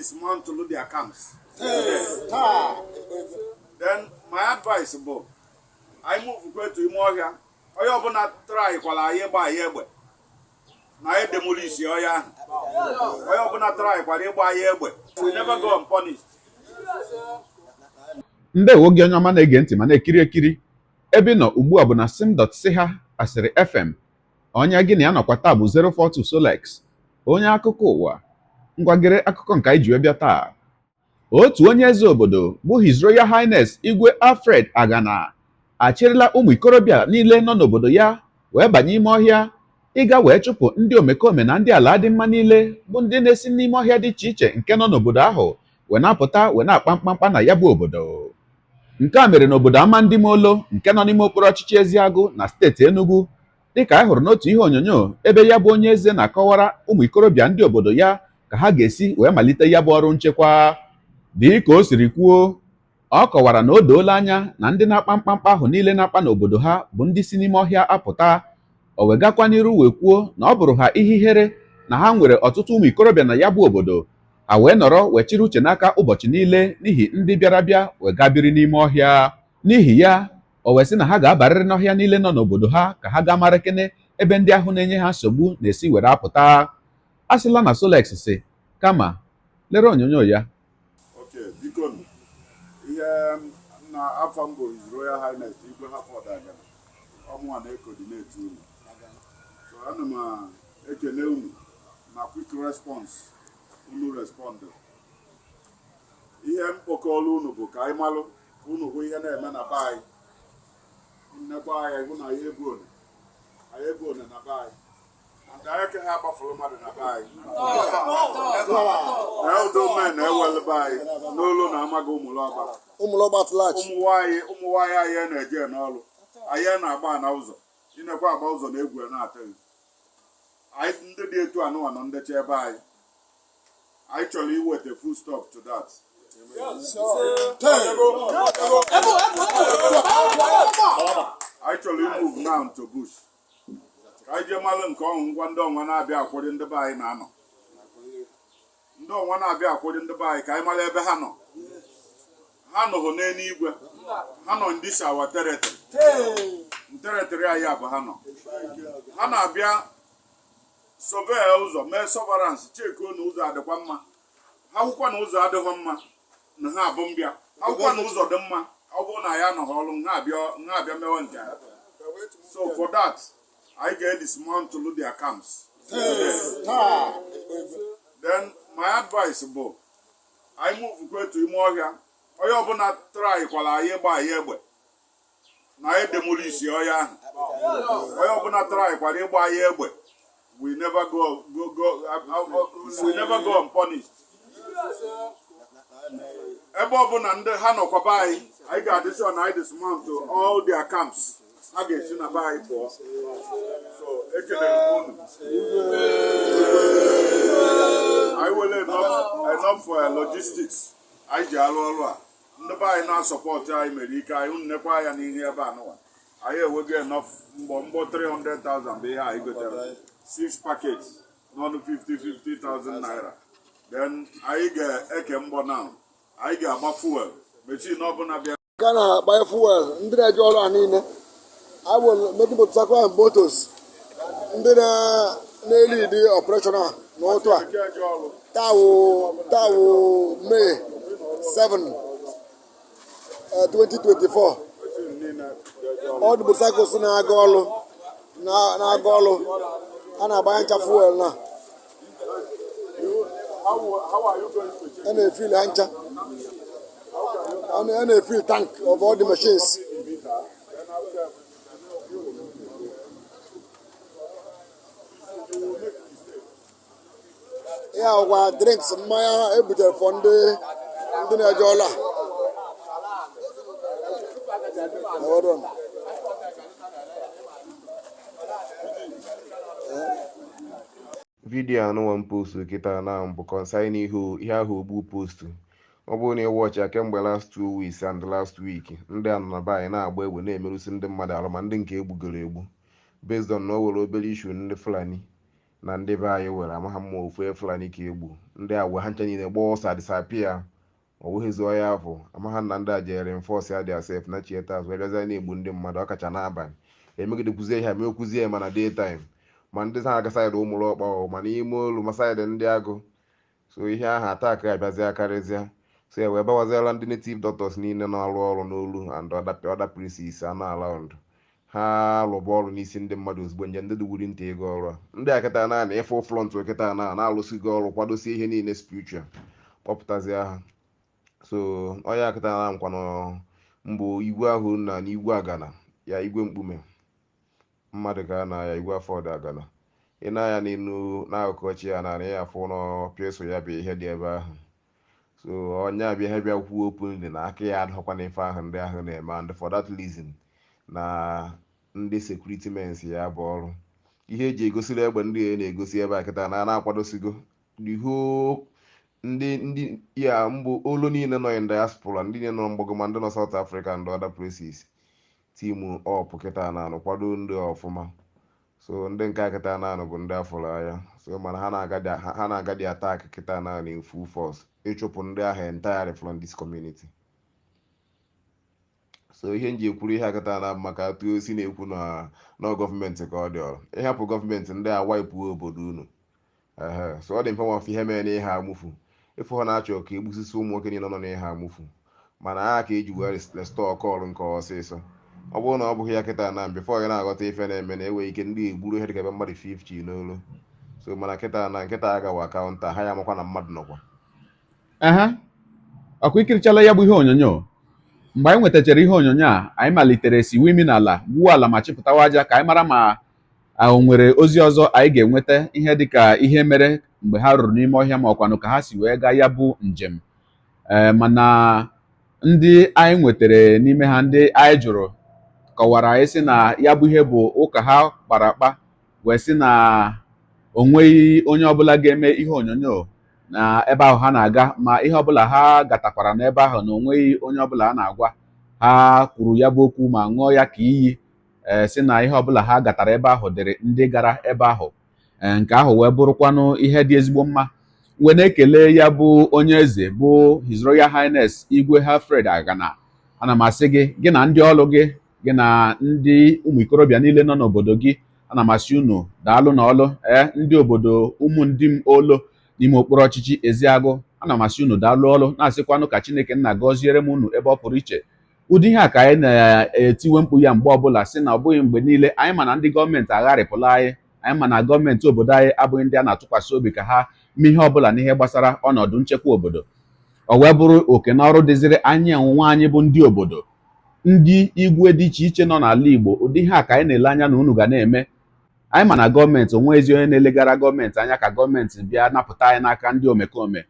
ga-edismantle their camps. Then my advice bụ anyị move kwetu ime ọhịa, onye ọbụla try kwara anyị ịgba anyị egbe na anyị demolish ọhịa ahụ. Onye ọbụla try kwara ịgba anyị egbe, we never go unpunished. Ndewo gị, onye ọma na-ege ntị ma na-ekiri ekiri. Ebe ị nọ ugbu a bụ na sim.si ha asịrị FM. Onye gị na ya nọkwa taa bụ 042 Solex, onye akụkọ ụwa. Ngwagere akụkọ nke anyị ji wee bịa taa. Otu onye eze obodo bụ His Royal Highness Igwe Alfred Agana achịrịla ụmụ ikorobịa niile nọ n'obodo ya wee banye ime ọhịa ịga wee chụpụ ndị omekome na ndị ala dị mma niile bụ ndị na-esi n'ime ọhịa dị iche iche nke nọ n'obodo ahụ wee na-apụta wee na-akpa mkpamkpa na ya bụ obodo. Nke a mere n'obodo Amandimolo nke nọ n'ime okpuru ọchịchị Eziagụ na steeti Enugu, dịka anyị hụrụ n'otu ihe onyonyo ebe ya bụ onye eze na-akọwara ụmụ ikorobịa ndị obodo ya ka ha ga-esi wee malite ya bụ ọrụ nchekwa. Dị ka o siri kwuo, ọ kọwara na o doola anya na ndị na-akpa mkpamkpa ahụ niile na-akpa n'obodo ha bụ ndị si n'ime ọhịa apụta. O wegakwa n'iru wee kwuo na ọ bụrụ ha ihe ihere na ha nwere ọtụtụ ụmụ ikorobịa na ya bụ obodo, ha wee nọrọ wee chịrị uche n'aka ụbọchị niile n'ihi ndị bịara bịa wee gaa biri n'ime ọhịa. N'ihi ya, o wee sị na ha ga-abarịrị n'ọhịa niile nọ n'obodo ha ka ha gaa mara kene ebe ndị ahụ na-enye ha nsogbu na-esi were apụta. A sịla na Solex si, kama lere onyonyo ya. Okay, biko, ihe na afọ m bụ His Royal Highness Igwe Harford Agana, ọmụnwa na-ecoordinate unu. So ana m ekele unu na quick response unu respond. Ihe mkpọkọrọ unu bụ ka anyị malụ ka unu hụ ihe na-eme na be anyị. Nnekwa anyị hụ na anyị ebu one, anyị ebu one na be anyị, and anyị ka ha agbafuru mmadụ na be anyị na udo men na-ewelu be anyị n'olu na amaghị ụmụlọgba. Ụmụlọgba at large. Ụmụ nwanyị anyị na-eje n'ọrụ, anyị na-agba na ụzọ, inekwa agba ụzọ na egwu na-atịghị anyị. Ndị dị etu anụwa nọ ndecha ebe anyị. Anyị chọrọ iweta full stop to that. Anyị chọrọ imove now to bush ka anyị jee malụ nke ọhụ ngwa ndị ọnwa na-abịa akwụrị ndị be anyị na-anọ, ndị ọnwa na-abịa akwụrị ndị be anyị, ka anyị mara ebe ha nọ. Ha nọghị n'eluigwe, ha nọ ndị our territory, territory anyị abụ ha nọ. Ha na-abịa survey ụzọ, mee surveillance, checkuo na ụzọ adịkwa mma. Ha hụkwa na ụzọ adịghị mma na ha abụ mbịa. Ha hụkwa na ụzọ dị mma, ọ bụrụ na ya anọghị ọrụ, ha abịa mewe nke ha. So for that, anyị ga-edismantle their camps. Then my advice bụ anyị move kwetu ime ọhịa, onye ọbụla try kwara anyị ịgba anyị egbe na anyị demolish ọhịa ahụ. Onye ọbụla try kwara ịgba anyị egbe, we never go unpunished. Ebe ọbụla ndị ha nọkwa be anyị, anyị ga-adị sure na anyị dismantle all their camps. Ha ga-esi na be anyị pụọ. So ekelere m unu. Anyị were enough for logistics anyị ji arụ ọrụ a. Ndị be anyị na-asupport anyị mere ike anyị. Unu nekwa ya n'ihe ebe a nụwa, anyị ewego enough mgbọ. Mgbọ 300,000 bụ ihe anyị gotere, six packets n'ọnụ 50 50,000 naira. Then anyị ga-eke mgbọ now, anyị ga-agba fuel machine ọbụla bịa. Nke a na-agbanye fuel ndị na-eje ọrụ a niile. I will making motorcycle and motos ndị na-elead operation a n'ụtụ a. Nke eje ọrụ. Taa wụ May 7, 2024. Machine niile ga-eje ọrụ. All the motorcycles na-aga ọrụ, na-aga ọrụ, a na-agbanye ncha fuel na How are you going to check a na-efill ha ncha, a na-efill tank of all the machines. The meter? Then after you will make mistake. Ihe ahụkwa drinks, mmanya ebutere for ndị na-eje ọrụ a. Hold on. Video anụnwa m post kịta na mbụ concerning ihe ahụ ogbu post. Ọ bụrụ na ị watch ya kemgbe last 2 weeks and last week, ndị a nọ na be anyị na-agba egbe, na-emerụsị ndị mmadụ arụ, ma ndị nke egbugoro egbu, based on na o nwere obere issue ndị Fulani. Na ndị be anyị were amaha mma ofu Fulani ka egbu ndị a wee ha ncha niile gbaa ọsọ disappear. Ọ bụghịzi onye afọ amaha na ndị a jere reinforce ya their self na chieta azụ wee bịazie na-egbu ndị mmadụ, ọkacha n'abalị. Emegidekwuzie ihe mekwuzie ma na daytime, ma ndị na-aga side Ụmụlọkpa, ma n'ime olu, ma side ndị agụ. So ihe ahụ attack abịazie karịzịa. So e wee bawaziela ndị native doctors niile na-arụ ọrụ n'olu and other places anọ around, ha lụba ọrụ n'isi ndị mmadụ ozugbo nje ndị dugwuri ntị ego ọrụ a. Ndị a kịta na na ịfụ front kịta na na-alụsigo ọrụ, kwadosie ihe niile spiritual, kpọpụtazie ha. So onye akịta na nkwanụ mbụ igwe ahụ na n'igwe agana ya, igwe mkpume mmadụ ka a na ya, igwe afọ dị agana. Ị na-anya n'elu n'akụkụ ọchị ya na ya afụ n'ọpịa ya bụ ihe dị ebe ahụ. So onye abịa ihe bịa kwuo openly na aka ya adịghịkwa n'ife ahụ ndị ahụ na-eme, and for that reason na ndị security men ya bụ ọrụ ihe eji egosiri egbe ndị a na-egosi ebe a kịta na na-akwadosigo the whole ndị ya mbụ olu niile nọ in diaspora, ndị niile nọ mgbago, ma ndị nọ South Africa and other places, team up kịta na anụ kwado ndị ọfụma. So ndị nke a kịta na anụ bụ ndị afọrọ anya. So mana ha na-aga the attack kịta na in full force ịchụpụ ndị ahụ entirely from this community. So ihe nji ekwuru ihe akịta na maka atụ osi na-ekwu na gọọmenti ka ọ dị ọrụ ịhapụ gọọmenti ndị a wipe obodo unu. Ehe, so ọ dị mfe nwafọ ihe mere n'ihe amụfu ịfụ ha na-achọ ka egbusisi ụmụ nwoke niile nọ n'ihe amụfu, mana ha ka eji wee restore kọlụ nke ọsịsọ. Ọ bụrụ na ọ bụghị ya, kịta na before ya na-aghọta ife na-eme na enweghị ike ndị egburu ihe dịka ebe mmadụ 50 n'olu. So mana kịta na nkịta agawa counter ha, ya amakwa na mmadụ nọkwa. Ehe, ọkwa ikirichala ya bụ ihe onyonyo. Mgbe anyị nwetachara ihe onyonyo a, anyị malitere si wimi n'ala, gwuo ala ma chịpụtawa aja ka anyị mara ma o nwere ozi ọzọ anyị ga-enweta, ihe dịka ihe mere mgbe ha ruru n'ime ọhịa, ma ọkwanụ ka ha si wee gaa ya bụ njem. Ee, mana ndị anyị nwetara n'ime ha, ndị anyị jụrụ, kọwara anyị sị na ya bụ ihe bụ ụka ha kpara akpa, wee sị na o nweghị onye ọbụla ga-eme ihe onyonyo na ebe ahụ ha na-aga, ma ihe ọbụla ha gatakwara n'ebe ahụ, na onweghị onye ọbụla a na-agwa. Ha kwuru ya bụ okwu ma ṅụọ ya ka iyi, ee, sị na ihe ọbụla ha gatara ebe ahụ dịrị ndị gara ebe ahụ. Ee, nke ahụ wee bụrụkwanụ ihe dị ezigbo mma. Wee na-ekele ya bụ onye eze bụ His Royal Highness Igwe Alfred Agana. Ana m asị gị, gị na ndị ọrụ gị, gị na ndị ụmụ ikorobịa niile nọ n'obodo gị, ana m asị unu daalụ na ọlụ. Ee, ndị obodo ụmụ ndị m olo n'ime okpuru ọchịchị Eziagụ, ana m asị unu daalụ ọlụ, na-asịkwanụ ka Chineke nna gọziere m unu ebe ọ pụrụ iche. Ụdị ihe a ka anyị na-etiwe mkpu ya mgbe ọbụla, sị na ọ bụghị mgbe niile. Anyị ma na ndị gọọmenti agharịpụla anyị. Anyị ma na gọọmenti obodo anyị abụghị ndị a na-atụkwasị obi ka ha mee ihe ọbụla n'ihe gbasara ọnọdụ nchekwa obodo. Ọ wee bụrụ oke na ọrụ dịziri anyị onwe anyị bụ ndị obodo, ndị igwe dị iche iche nọ n'ala Igbo. Ụdị ihe a ka anyị na-ele anya na unu ga na-eme. Anyị ma na gọọmenti onwe ezi onye na-elegara gọọmenti anya ka gọọmenti bịa napụta anyị n'aka ndị omekome.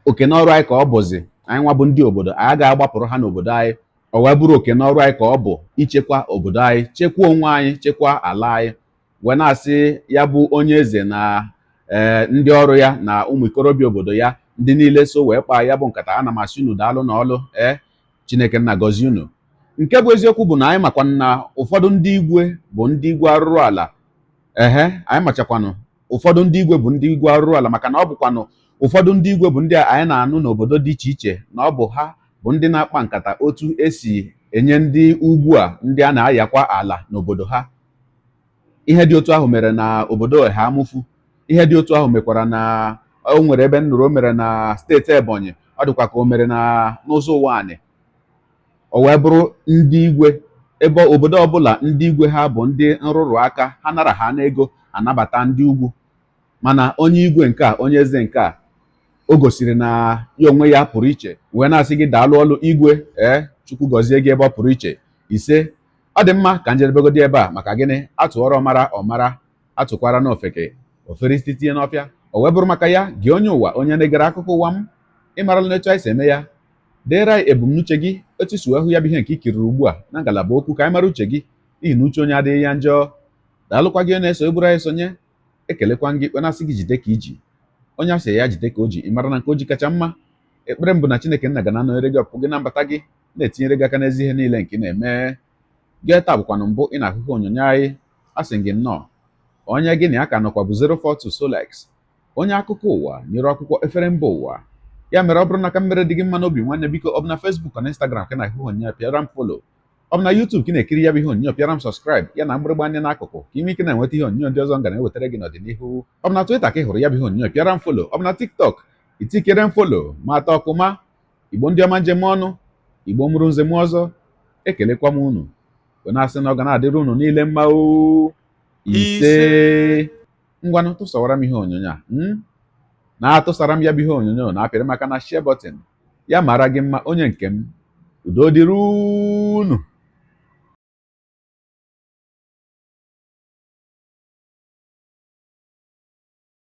Oke n'ọrụ anyị ka ọ bụzi anyị nwa bụ ndị obodo anyị ga-agbapụrụ ha n'obodo anyị. Ọ wee bụrụ oke n'ọrụ anyị ka ọ bụ ichekwa obodo anyị, chekwa onwe anyị, chekwa ala anyị. Wee na-asị ya bụ onye eze na ee ndị ọrụ ya na ụmụ ikorobịa obodo ya, ndị niile so wee kpaa ya bụ nkata, ana m asị unu daalụ na ọlụ. Ee, Chineke nna gọzie unu. Nke bụ eziokwu bụ na anyị makwa na ụfọdụ ndị igwe bụ ndị igwe arụrụ ala. Ehe, anyị machakwanụ ụfọdụ ndị igwe bụ ndị igwe arụrụ ala, maka na ọ bụkwanụ ụfọdụ ndị igwe bụ ndị anyị na-anụ n'obodo dị iche iche na ọ bụ ha bụ ndị na-akpa nkata otu esi enye ndị ugwu a ndị a na-ayakwa ala n'obodo ha. Ihe dị otu ahụ mere na obodo Eha-Amufu. Ihe dị otu ahụ mekwara na o nwere ebe m nụrụ o mere na steeti Ebonyi. Ọ dịkwa ka o mere na n'ụzọ ụwa anyị. O wee bụrụ ndị igwe ebe obodo ọbụla ndị igwe ha bụ ndị nrụrụ aka, ha nara ha n'ego anabata ndị ugwu. Mana onye igwe nke a, onye eze nke a, o gosiri na ya onwe ya pụrụ iche. Wee na-asị gị daalụ ọlụ, igwe. Ee, Chukwu gọzie gị ebe ọ pụrụ iche. Ise. Ọ dị mma ka njedebegodi ebe a. Maka gịnị? Atụọrọ ọmara ọmara, atụkwara n'ofeke ofere isi tinye n'ọfịa. O wee bụrụ maka ya gị, onye ụwa, onye na-egere akụkọ ụwa m, ịmarala n'etu anyị si eme ya. Deere anyị ebumnuche gị, otu si wee hụ ya bụ ihe nke i kiriri ugbu a, na ngalaba okwu, ka anyị mara uche gị, n'ihi na uche onye adịghị ya njọ. Daalụkwa gị na-eso eburu anyị sonye. Ekelekwa gị, kpenasị gị jide ka iji. Onye asị ya jide ka o ji, ị mara na nke o ji kacha mma. Ekpere m bụ na Chineke nna ga na-anọnyere gị, ọpụpụ gị na mbata gị, na-etinyere gị aka n'ezi ihe niile nke ị na-eme. Gị taa bụkwanụ mbụ ị na-ahụ ihe onyonyo anyị, a sị gị nnọọ. Onye gị na ya ka nọkwa bụ 042 Solex, onye akụkọ ụwa nyere akwụkwọ efere mba ụwa. Ya mere, ọ bụrụ na ka mmere dị gị mma n'obi, nwanne, biko, ọ bụ na Facebook na Instagram ka na-ahụ onyonyo, pịara m follow. Ọ bụ na YouTube ka ị na-ekiri ya bụ ihe onyonyo, pịara m subscribe ya na mgbịrịgba anya n'akụkụ, ka ime ike na-enweta ihe onyonyo ndị ọzọ m ga na-ewetara gị n'ọdịnihu. Ọ bụ na Twitter ka ị hụrụ ya bụ ihe onyonyo, pịara m follow. Ọ bụ na TikTok, itikere m follow. Ma atọ ọkụma Igbo ndị ọma, njem ọnụ Igbo mụrụ nze m ọzọ, ekelekwa m unu wee na-asị na ọ ga na-adịrị unu niile mma o. Ise. Ngwanụ, tụsawara m ihe onyonyo a, Na-atụsara m ya bụ ihe onyonyo, na-apịrị maka na share button. Ya mara gị mma, onye nke m. Udo dịrị unu.